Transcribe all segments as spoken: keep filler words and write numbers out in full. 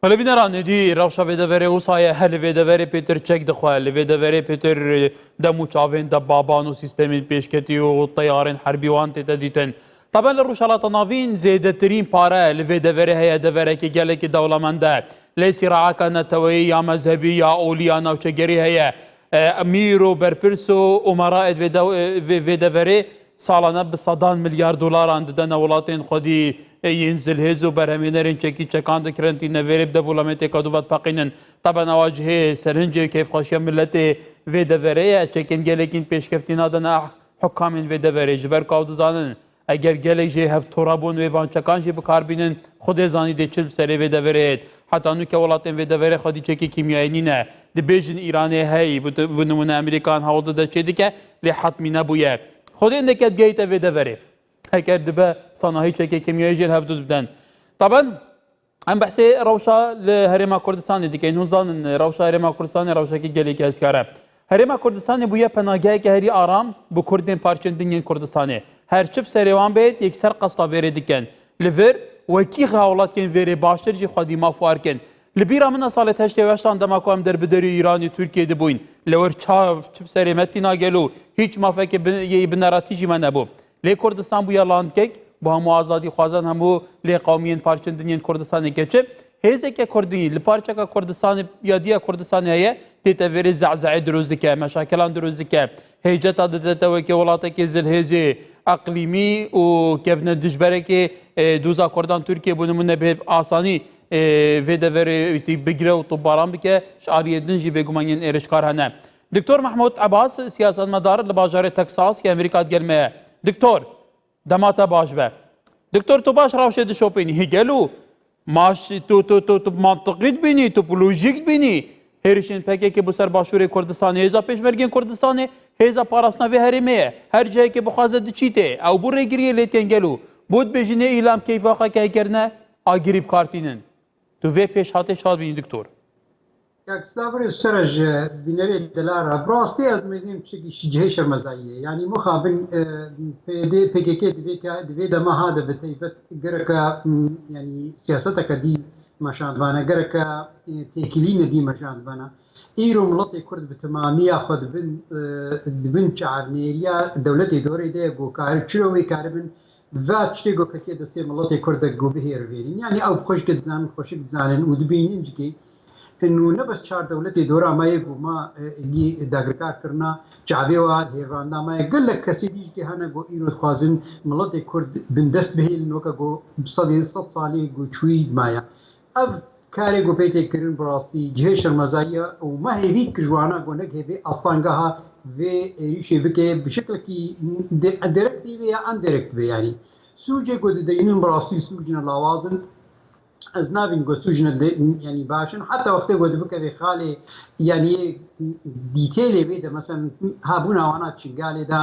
Belê bîneran êdî rewşa vê deverê wisa ye, he li vê deverê pêtir çek dixwe, li vê deverê pêtir dem û çavên debaban û sîstemên pêşketî û teyarên herbî wan tête dîtin. Taben li Rojhilata Navîn zêdetirîn pare li vê deverê heye, deverekî gelekî dewlemend e. Lê sîraeka neteweyî ya mezhebî ya olî ya navçegerî heye. E, mîr û berpirs û umera êd vê dew-, vê, vê deverê salane bi sedan milyar dolaran didene welatên xwedî, ê yên zilhêz û berhemênerên çekî çekan dikirin, tî nêvêrê bi dev û lemê têkadû ve dipeqînin. Taben ewa cihê serhincê û kêfxweşiya miletê vê deverê ye. Çekên gelekî pêşkeftî nadene hukamên vê deverê. Ji ber ku ew dizanin, eger gelek jê hev tora bûn wê van çekan jî bi kar bînin, Xwedê zanî dê çi bi serê vê deverê hêt. Heta nûke welatên vê deverê xwedî çekê kîmyayî nîne. Dibêjin Îranê heyî, bi, bi nimûne Amerîkan hewl dide çê dike, lê hetmî nebûye. Xwedê hindek gehîte vê deverê. Heger dibe sanahî çekê kîmyayî jê li hevdû dibden. Taben, em behsê rewşa li Herêma Kurdistanê dikin. Hûn zanin, rewşa Herêma Kurdistanê rewşekî gelekî hezkar e. Herêma Kurdistanê bûye penageheke herî aram bo Kurdên parçên din yên Kurdistanê. Her çi bi serê wan bêt, yekser qesta vêrê dikin. Li vir, wekî hewlatkên vêrê baştir jî xwedî maf war kin. Li bîra min e salê heştê û heştan dema ku em derbiderî Îranê, Tirkiyê dibûyn. Li wir çav çi bi serê me tîna gelo, hîç mafekê bin-, yê bineratî jî me nebû. Lê Kurdistan bûye landkek, bo hemû azadîxwazan, hemû lêqewmiyên parçên din yên Kurdistanê keçi. Hêzeke Kurdî li parçeka Kurdistanê ya diya Kurdistanê heye, tête vêrê zehzehê dirust dike, meşakilan dirust dike. Hêceta didete weke welatekê zilhêzê eqlîmî û kevne dijberekê, e, doza Kurdan Tirkiye bo nimûne bi asanî, e, vê deverê wîtî bigire û topbaran bike, ji aliyê din jî bêguman yên êrişkar hene. Doktor Mehmûd Ebas, siyasetmedar li bajarê Texas yê Amerîka digel me ye. Doktor, dema te baş be. Doktor, tu baş rewşê dişopînî. Hî gelo maş, tu, tu, tu, tu mantiqî dibînî, tu bi lojîk dibînî. Hêrişên P K K bo ser Başûrê Kurdistanê, hêza Pêşmergên Kurdistanê, hêza parastina vê herêmê ye. Her cihekê bixwaze diçîtê. Ew bo rêgiriyê lê dikin gelo. Bo dibêjî nê îlam keyfa xwe key kirine, agirî bi kar tînin. Tu vê pêşhatê şad bînî, doktor. Kak Stavros, ji te re, ji bînerê delal re. Bi rastî ez dibêjim tiştekî şi-, cihê şermezayî ye. Yanî mixabin, e, P Y D, P K K di vê ka-, di vê dema ha de bi taybet gereke, m, yanî siyaseteke dî meşandibane, gereke, e, têkilîne dî meşandibane. Îro miletê Kurd bi temamiya xwe di bin, e, di bin çavnêriya dewletê dorê de ye ku kar-, çiro wê karibin va tiştê ku ketiye destê miletê Kurd de ku bihêrivêrîn. Yanî ew bi xweşik dizanin, xweşik dizanin û dibînin jikê. Û ne bes çar dewletê dora me yê ku ma, e, êdî dagirkar kirina, çavê wa hêrvanda me ye. Gelek kesê dî jikê hene ku îro dixwazin miletê Kurd bindest bihêlin, weke ku sedê sed salê ku çûyî maye. Ev karê ku pê tê kirin bi rastî cihê şermezayî ye û me hêvî dikir ji wana ku neke vê astangeha vê êrîşê bike bi şeklekî di-, direkt bê ya indirekt bê yanî. Sûcê ku dideynin bi rastî sûcine lawaz in. Ez nabînim ku sûcine de, yanî baş in. Heta wextê ku dibikeve xalê, yanî dîtêlê vê de, mesela hebûna wana Çingalê de,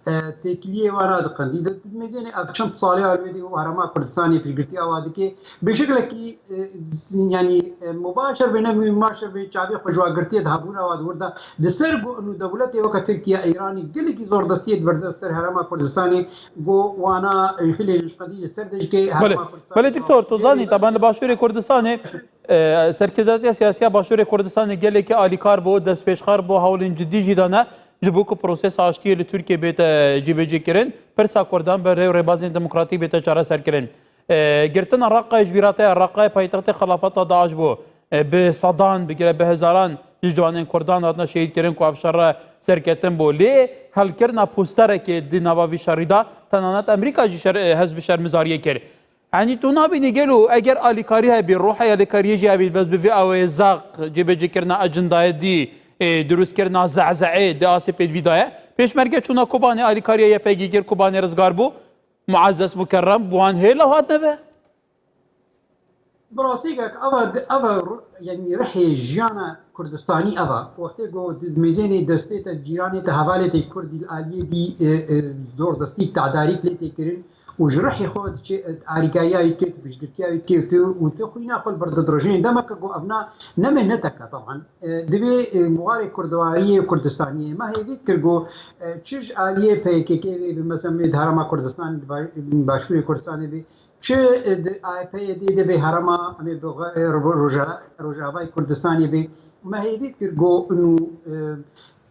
e, têkiliyê wana di qendî de, mêzênê ev çend salê arwêdî û Herêma Kurdistanê piştgirtiya wa dike. Bi şeklekî, e, yanî, e, mubaşir be, ne mubaşir be, çavê xwe ji wagirtiye di hebûna wa di wir de. Di ser ku û dewletê weke Tirkiye, Îranî gelekî zordestiyê dibirde ser Herêma Kurdistanê, ku wana, e, hilê nişqedî li ser de jikê Herêma Kurdistanê. Belê, doktor, tu zanî, taban li Başûrê Kurdistanê, e, serkirdatiya siyasiya Başûrê Kurdistanê gelekî alîkar bû, destpêşxer bû, hewlên cidî jî dane, ji bo ku prosesa aştiyê li Tirkiye bête cîbecî kirin, pirsa Kurdan bi rê û rêbazên demokratîk bête çareser kirin. E, girtina Reqayê ji bîra te ye, Reqayê paytextê xilafeta DAIŞ bû. E, bi sedan, bigire bi hezaran ji ciwanên Kurdan hatine şehîd kirin ku ev şer re serketin bû. Lê helkirina posterekê di nava vî şerî de, tenanet Amerîka jî şer, e, hest bi şermizariyê kir. Yanî tu nabînî gelo eger alîkarî hebî, rohê alîkariyê jî hebî, bes bi vî awayê zeq, cêbecîkirina ecindayê dî, e, dirustkirina zehzehê di asê pêdivî de ye. Pêşmerge çûna Kobanê, alîkariya Y P G kir, Kobanê rizgar bû. Muezzez Mukerrem bi wan hêla hatine ve. Bi rastî kak, eva, eva ru-, yanî rihê jiyana Kurdistanî eva. Wextê ku di mêzênê destê te, cîranê te, hevalê te Kurdî li aliyê dî, e, e, zordestî, tedarîk lê tê kirin û ji rihê xwe diçe, e, arîkariya wî dike, tu piştgirtiya wî dike û tu, û tu xwîna xwe li vir didirêjînî. Dema ke ku evna ne mihneteke, teban, e, divê, e, muxarê Kurdiwariyê û Kurdistaniyê me hêvî dikir ku, e, çi ji aliyê P K K vê bi, mesela, di Herêma Kurdistanê, di ba-, Başûrê Kurdistanê vê, Çi di A P D'ê de bê herema, em ê bi xwe, e, ro-, roja-, Rojavayê Kurdistanê bê. Me hêvî kir ku inu, e,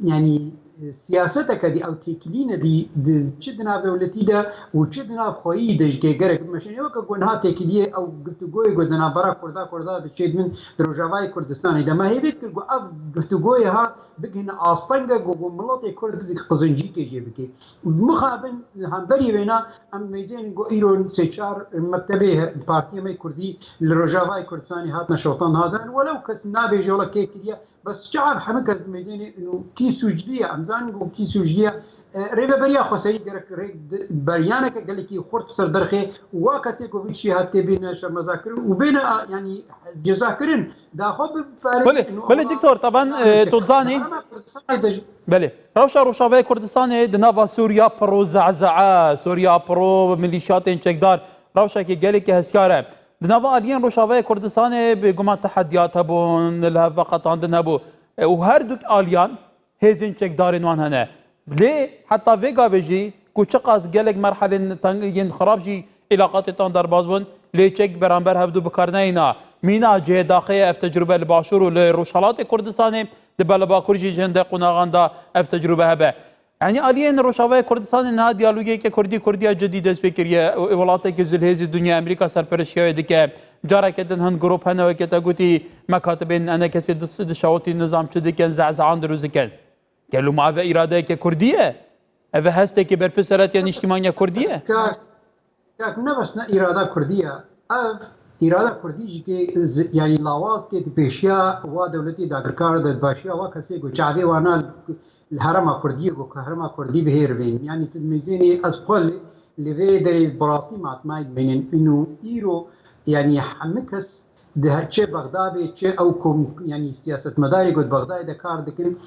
yanî, e, siyaseteke dî ew têkilî nedî di çi di nav dewletî de û çi di nav xweyî de jî gerek bimeşêne. Weke ku niha têkiliyê ew giftugoyê ku di navbera Kurda, Kurda diçê di bin di Rojavayê Kurdistanê de. Me hêvî kir ku ev giftugoyê ha bigihine astenge ku, ku miletê Kurd qizincîkê jê bike. Mixabin li hemberî wêna em mêzênin ku îro sê çar mektebê he-, partiyê me Kurdî li Rojavayê Kurdistanê hatine şewtan hadan. Welew kes nabêje wela kê kiriye, bes çav hemî kes mêzênê û kî sûclî ye, em zanin ku kî sûclî ye. E, rêveberiya xweserî gerek rê-, di-, beryaneke gelekî xurt ser derxê û wa kesê ku vî tiştî hatike bêne şermeza kirin û bêne, a, yanî ceza kirin. Daxwe bi parêz Belê, û belê, awa Doktor, taban, e, tu zanî. Herêma Kurdistanê de jî Belê. Rewşa Rojavayê Kurdistanê di nava Sûriya piro zehzehe, Sûriya piro milîşyatên çekdar, rewşekê gelekî hezkar e. Di nava aliyên Rojavayê Kurdistanê bêguman tehediyat hebûn, li hev veqetandin hebû. E, û her du aliyan hêzên çekdarên wan hene. Lê heta vê gavê jî ku çiqas gelek merhelên teng yên xirab jî îlaqatê tan derbas bûn, lê çek beramber hevdû bikar neyna. Mîna cihê daxê ye ev tecrube li Başûr û li Rojhelatê Kurdistanê, dibe li Bakur jî ji hindek qonaxan de ev tecrube hebe. Yanî aliyên Rojavayê Kurdistanê niha diyalogeke Kurdî Kurdiya cidî dest pê kiriye. Û, û welatekî zilhêzî dinya Amerîka serpereştiya wê dike. Careke din hin grûp hene weke te gotî mekatibên enekesê di, dişewitî nizam çi dikin, zehzehan dirûst dikin. Gelo ma ev îradeyeke Kurdî ye? Ev hesteke berpirsiyaretiya nîştîmaniya Kurdî ye? Kak, kak, ne bes ne îrada Kurdî ye. Ev îrada Kurdî jî kê zi-, yanî lawaz kê di pêşiya wa dewletê dagirkar de, di başiya wa kesê ku çavê wana li herêma Kurdiyê ku herêma Kurdî bihêrivên. Yanî tu dimêzênê ez xwe li, li vê derê bi rastî matmayî dimênin. Ino îro yanî hemî kes di he-, çi Bexda bê, çi ew kom-, yanî siyasetmedarê ku di Bexdayê de kar dikin,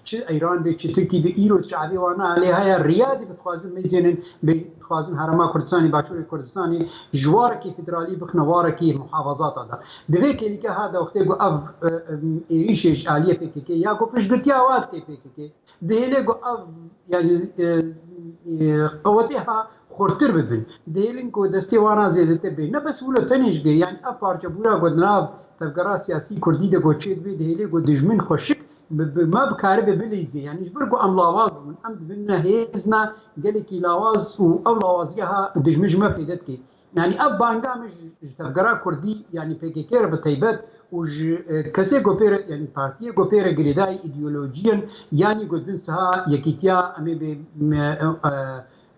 çi Îran bê, çi Tirkî bê, îro çavê wan a lê heye, riya dî bi dixwazin mêzênin, bê dixwazin herêma Kurdistanê, Başûrê Kurdistanê ji warekî federalî bixine warekî muhafazata de. Di vê kêlîke ha de wextê ku ev, e, e, êrîşê ji aliyê P K K ya ku piştgirtiya wa dike P K K, dihêle ku ev, yanî, e, e, qewetê ha xurtir bibin. Dihêlin ku destê wana zêdetir bê. Ne bes wilo tenê jî, yanî ev parçebûra ku di nav tevgera siyasî Kurdî de ku çêdibê, dihêlê ku dijmin xweşik bi, bi, me bikaribe bilîzê. Yanî ji ber ku em lawaz bûn, em dibine hêzna gelekî lawaz û ev lawaziya ha dijmin ji me fêde dike. Yanî ev banga min ji, ji tevgera Kurdî, yanî P K K re bi taybet û ji, e, kesê ku pê re, yanî partiyê ku pê re girêdayî îdeolojiyên, yanî ku dibin siha yekîtiya em ê bê, me, e,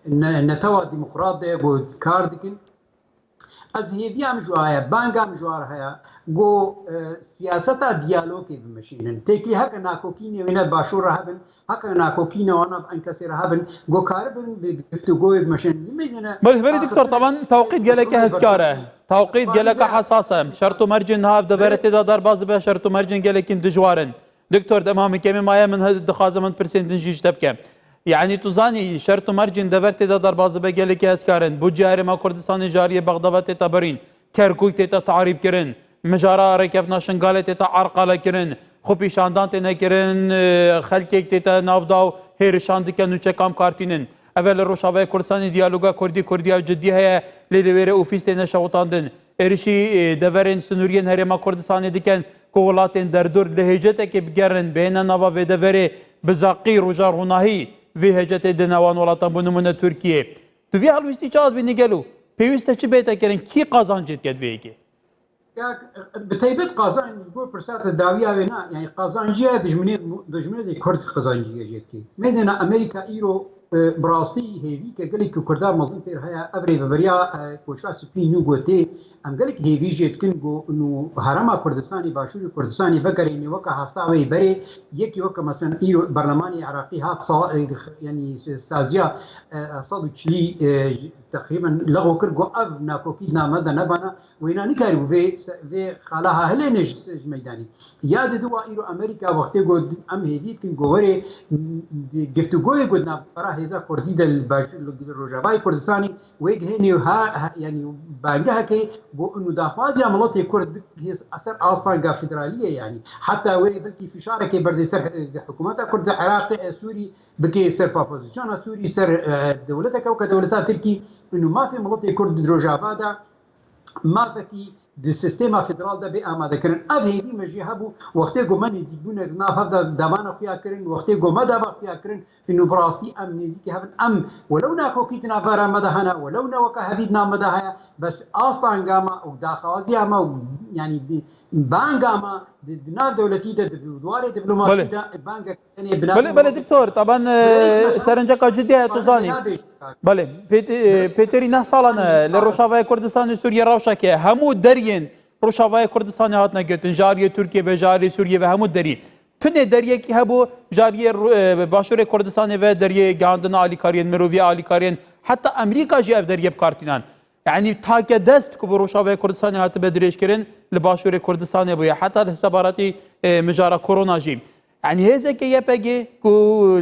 ne-, netewa demokrat de ku kar dikin. Ez hêviya min ji wa heye, banga min ji wa re heye, ku, e, siyaseta diyalogê bimeşînin. Têkî heke nakokînê wêne başûr re hebin, heke nakokîna wana bi enkesê re hebin, ku karibin bi giftûgoyê bimeşin. Belê, belê, doktor, taban tewqît geleke hezkar e. Tewqît geleke hesas e. Şert û mercên niha ev devere tê de derbas dibe, şert û mercên gelekî dijwar in. Doktor, dema min kemî maye, min he-, dixwazim min pirsên din jî ji te bikim. Yanî tu zanî, şert û mercên dever tê de derbas dibe gelekî hezkar in. Budceya Herêma Kurdistanê ji aliyê Bexda ve tê te birîn. Kerkûk tête tarîb kirin, mijara rêkeftina Şingalê tête arqale kirin, xwepîşandan têne kirin, e, xelkek tête navda û hêrişan dikin û çekam kartînin. Ev e li Rojavayê Kurdistanê diyaloga Kurdî, Kurdiya cidî heye, lê li wê re ofîs têne şewitandin. Êrişî, e, deverên sinûriyên Herêma Kurdistanê dikin ku welatên derdor li hêcetekê bigerin, bihêne nava vê deverê, bi zaqî roja ronahî vê hêcetê dine wan welatan, bo nimûne Tirkiyê. Tu vî helwestî çawa dibînî gelo? Pêwîst e çi bête kirin? Kî qazancê dike di vê yekê? Ya, bi taybet qazanc, ji bo pirsa te dawiya wê na, yanî qazanciya dijminê, dijminê de Kurd qazanciya jê dike. Mêzêna Amerîka îro, e, bi rastî hêvî ke gelekî Kurda mezin pêr heye, ev rêveberiya, e, Koçka Spî nû gotê, em gelek hêvî jê dikin ku nû herêma Kurdistanê, Başûrê Kurdistanê vegerîne weke hasta wê berê, yekî weke mesela îro berlemanê Iraqî hat sa-, e, yanî saziya, e, sed û çilî, e, teqrîben lexwe kir, got ev nakokî di nav me de nebana, wêna nikarîbû vê se-, vê xala ha hilêne ji, ji meydanê. Ya di dua îro Amerîka wextê got em hêvî dikin, got werê, m, di giftûgoyê got navbera hêza Kurdî de li baş, li Rojavayê Kurdistanê wê gihênê ha, ha, yanî bangehekê got û daxwaziya miletê Kurd bigihê ser astanga federaliyê yanî. Heta wê belkî fişarekê berdê ser, e, hikûmeta Kurd di Iraqê, e, Sûrî, bike ser opozîsyona Sûrî, ser, e, dewleteke weke dewleta Tirkî, û mafê miletê Kurd di Rojava de, mafekî di sîstema federal de bê amadekirin. Ev hêvî me jî hebû, wextê ku me nêzîkbûne di nav hev de devana xuya kirin, wextê ku me dava xuya kirin, û bi rastî em nêzîkî hev in. Em welew nakokî di navbera me de hene, welew ne weke hevî di nav me de heye, bes asta hengama û daxwaziya me û, yanî, di, banga me di, di nav dewletî de, di warê diplomasî Belê. de bangek tenê bi nav Belê, belê, doktor, taban, e, Belê, serenceka cidî heye, tu Belê, zanî. nabêjim. Belê, pêt-, e, pêterî neh salan e li Rojavayê Kurdistanê Sûriyê rewşeke hemû deriyên Rojavayê Kurdistanê hatine girtin, ji aliyê Tirkiyê ve, ji aliyê Sûriyê ve, hemû derî. Tunê deriyekî hebû, ji aliyê Ru-, e, Başûrê Kurdistanê ve deriyê gihandina alîkariyên mirovî, alîkariyên, heta Amerîka jî ev deriyê bi kar tînan. Yanî take dest ku bi Rojavayê Kurdistanê hatibe dirêjkirin, li Başûrê Kurdistanê bûye. Heta li sebaratî, e, mijara korona jî. Yanî hêzeke Y P G ku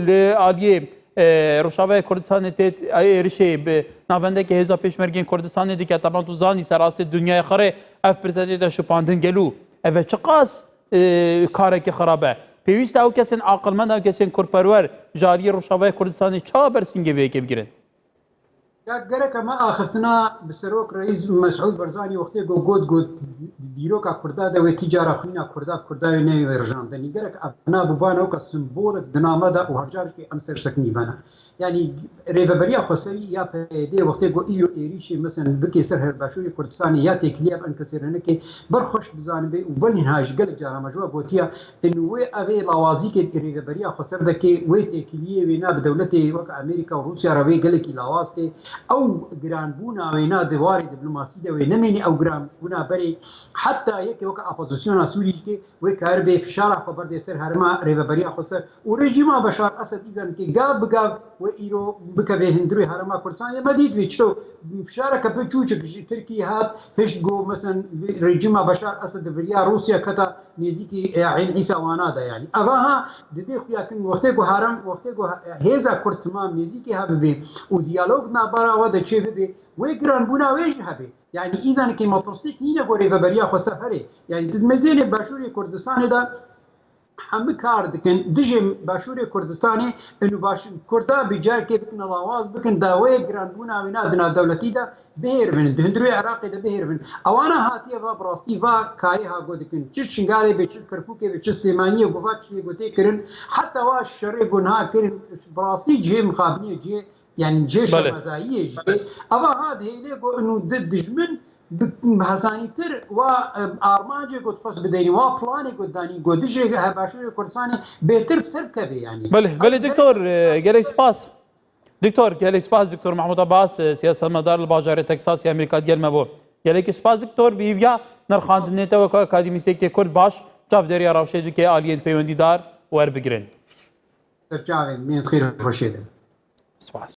li aliyê, e, Rojavayê Kurdistanê tê êrişê bi navendeke hêza pêşmergên Kurdistanê dike, taban tu zanî ser astê dinyayê xwe rê ev pirse tê de şupandin, gelo ev e çiqas, e, kareke xirab e? Pêwîst e ew kesên aqilmend, ew kesên kurperwer ji aliyê Rojavayê Kurdistanê çawa bersîngê vê yekê bigirin? Ya gerek me axiftina bi serok reîs Mesûd Barzanî wextê ku got, got di dîroka Kurda de wê tî cara xwîna Kurda, Kurda wê neyê rijandinî. Gerek ev nabûbana weka simbolek di name de û her carekê em ser sekinî bena. Yanî Rêveberiya Xweserî ya P Y D wextê ku îro êrîşê, mesen, bike ser her Başûrê Kurdistanê ya têkilî ev enkesê re neke, ber xweş bizanibe û belî niha ji gelek cara me ji we gotiya, Ên wê ev ê lawazîkê rêveberiya xweser dike, wê têkiliyê wêna bi dewletê wek Amerîka û Rûsya re wê gelekî lawaz ke. Ew giranbûna wêna di warê diplomasî de wê nemênî, ew giranbûna berê heta yekê wek opozisyona Sûrî jî ke wê karibe fişara xwe berdê ser herêma rêveberiya xweser û rejîma Beşar Esed îzan ke gav bi gav wê îro bikeve hundirê herêma Kurdistanê. Me dît vê çilo fişareke pir çûçik ji Tirkiyê hat, hişt ku, mesen, rejîma Beşar Esed di viriya Rûsya keta nêzîkî, e, Eyn Îsa wana de, yanî. Eva ha didê xuya kin wextê ku herem, wextê ku hêza Kurd timam nêzîkî hev bibe û diyalog navbera we de çê bibe, wê giranbûna wê jî hebe. Yanî îdanekê metirsîk nîne ku rêveberiya xweser here. Yanî di mezênê Başûrê Kurdistanê de hemî kar dikin dijê Başûrê Kurdistanê, inu baş Kurda bi carkê bikin lawaz bikin, da wê giranbûna wêna di navdewletî de bihêrivin, di hundirê Iraqê de bihêrivin. Ewana hatiye va bi rastî va karê ha go dikin. Çi Şingalê be, çi Kirkûkê be, çi Silêmaniyê go va çiyê go tê kirin. Heta wa şerê go niha kirin, bi rastî cihê mixabiniyê, cihê, yanî cihê Belê. şermezayiyê jî. Eva ha dihêle go inu di dijmin bi hesanîtir wa, e, armancê go dixwest bidêrî, wa planê go danî, go dijê Başûrê Kurdistanê bêtir bi ser bikeve, yanî. Belê, belê, Ev doktor, e, gelek spas. Doktor, gelek spas, Doktor Mahmut Abbas, e, siyasetmedar li bajarê Texas ya Amerîka digel me bû. Gelekî spas, Doktor, bi hîviya nirxandinê te weke akademîstekê Kurd baş çavdêriya rewşê dike aliyên peywendîdar werbigirin. Serçavên me yên xêr û xweşê de. Spas.